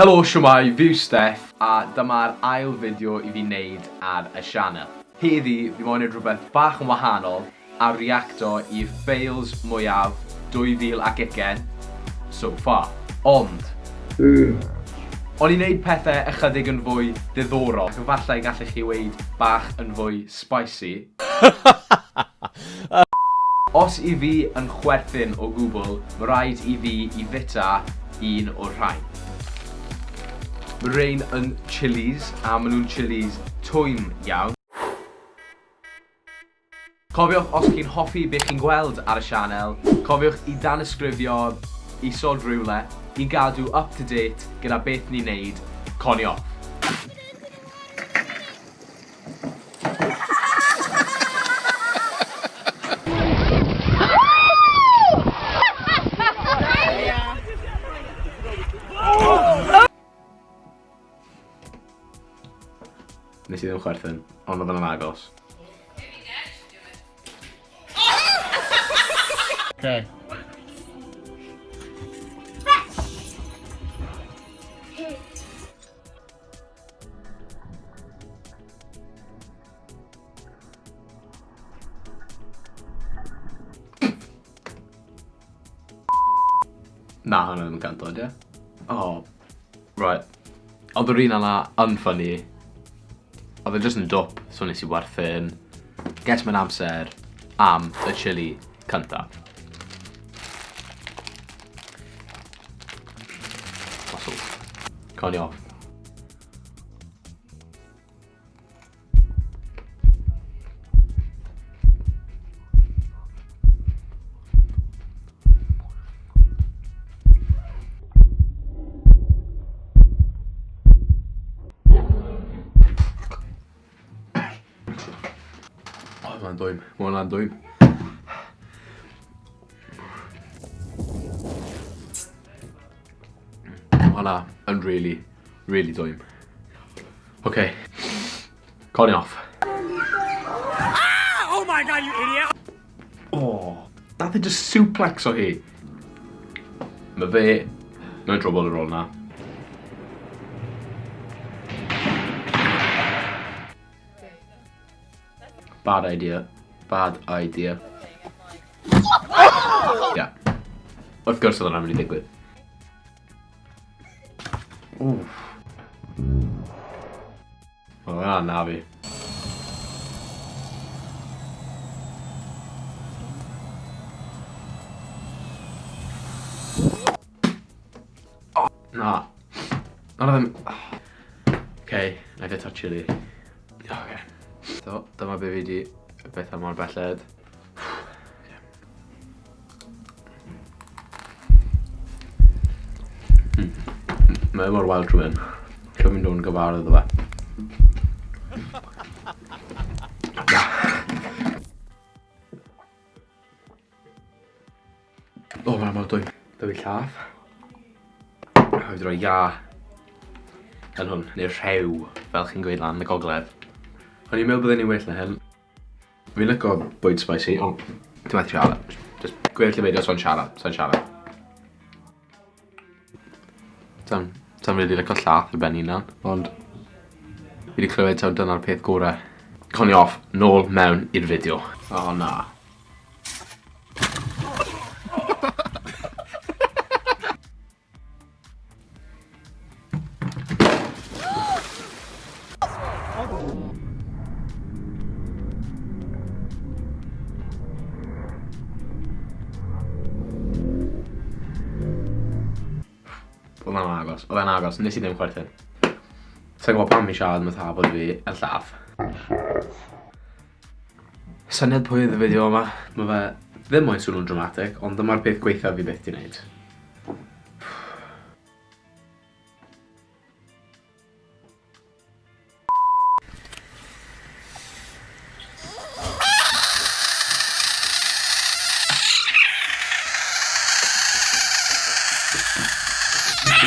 Helo, shwmae, fi yw Steff, a dyma'r ail fideo i fi wneud ar y sianel. Heddi, fi moyn neud rhywbeth bach yn wahanol a reacto i'r fails mwyaf 2020 so far. Ond, o'n i'n neud pethe ychydig yn fwy diddorol, ac efallai gallech chi weud bach yn fwy spicy. Os i fi yn chwerthin o gwbl, ma raid i fi i fita un o'r rhain. Ma rein yn chillies, a ma nhw'n chillies twym iawn. Cofiwch os chi'n hoffi be chi'n gweld ar y sianel, cofiwch i danysgrifio isod rywle i gadw up to date gyda beth ni'n neud, Connie off! Nes i ddim chwerthin, ond oedd yn agos. Okay. Na, hwnna ddim yn canto, ydy e? Oh, right. Oedd yr un yna yn funny. Oedd e just yn dwp, so nes i werthin. Guess mae'n amser am y chili cyntaf. Muscles. Connie off. Oh, mae'n dwym. Mae hwnna'n dwym. Mae hwnna yn really, really dwym. Okay. Connie off. Ah! Oh my god, you idiot! Oh, nath e just suplex o hi. Mae fe mewn trwbl ar ôl na. Bad idea. Bad idea. Yeah. Wrth gwrs oedd hwnna'n mynd i ddigwydd. Wff. Oedd hwnna'n na fi. Oh, na. Na ddim... Okay, na i fita chili. Okay. So, dyma be fi di beth am mor belled. Hmm. Mae mor wild trwy hyn. Lle fi'n dod yn gyfarwydd o fe. O, mae'n mor dwym. Dwi llath. A fi wedi rhoi iâ yn hwn, neu rhew, fel chi'n gweud lan yn y gogledd. O'n i'n meddwl bydden ni'n well na hyn. Fi'n lico bwyd spicy, ond ti'n methu siarad. Just gweddill y fideo so'n siarad, so'n siarad. Sa'n sa'n rili lico llath ar ben hunan, ond fi 'di clywed taw dyna'r peth gore. Connie off, nôl mewn i'r fideo. O na. Oedd e'n agos, oedd e'n agos, nes i ddim chwerthin. Sa'n gwybod pam i siarad am y bod fi yn llath. Syniad pwy oedd y fideo yma? Mae fe ddim moyn swnio'n dramatic, ond dyma'r peth gwaethaf fi byth 'di wneud.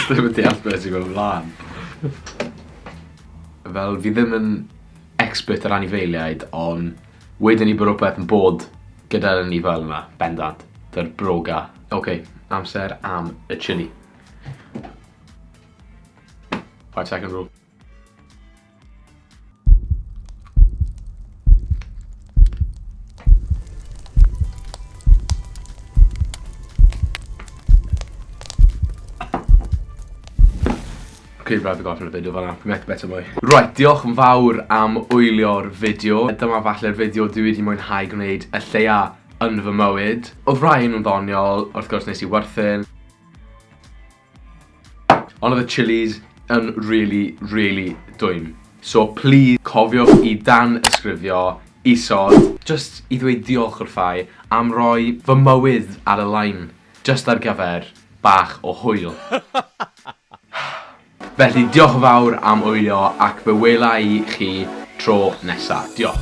Ddim yn deall beth sy'n mynd ymlaen. Fel fi ddim yn expert ar anifeiliaid ond wedyn ni bod rhywbeth yn bod gyda'r anifail yma, bendant. Dy'r broga. Ok, amser am y chili. 5 second rule. Ok, rhaid fi gorffen y fideo fan'na. Fi'n methu beta mwy. Right, diolch yn fawr am wylio'r fideo. Dyma falle'r fideo dwi wedi mwynhau gwneud y lleia yn fy mywyd. Oedd rhai yn ddoniol, wrth gwrs nes i werthin. Ond oedd y chilies yn really, really dwym. So please cofiwch i dan ysgrifio isod, just i ddweud diolch wrthai am roi fy mywyd ar y line, just ar gyfer bach o hwyl. Felly diolch yn fawr am wylio ac fe wela i chi tro nesa. Diolch.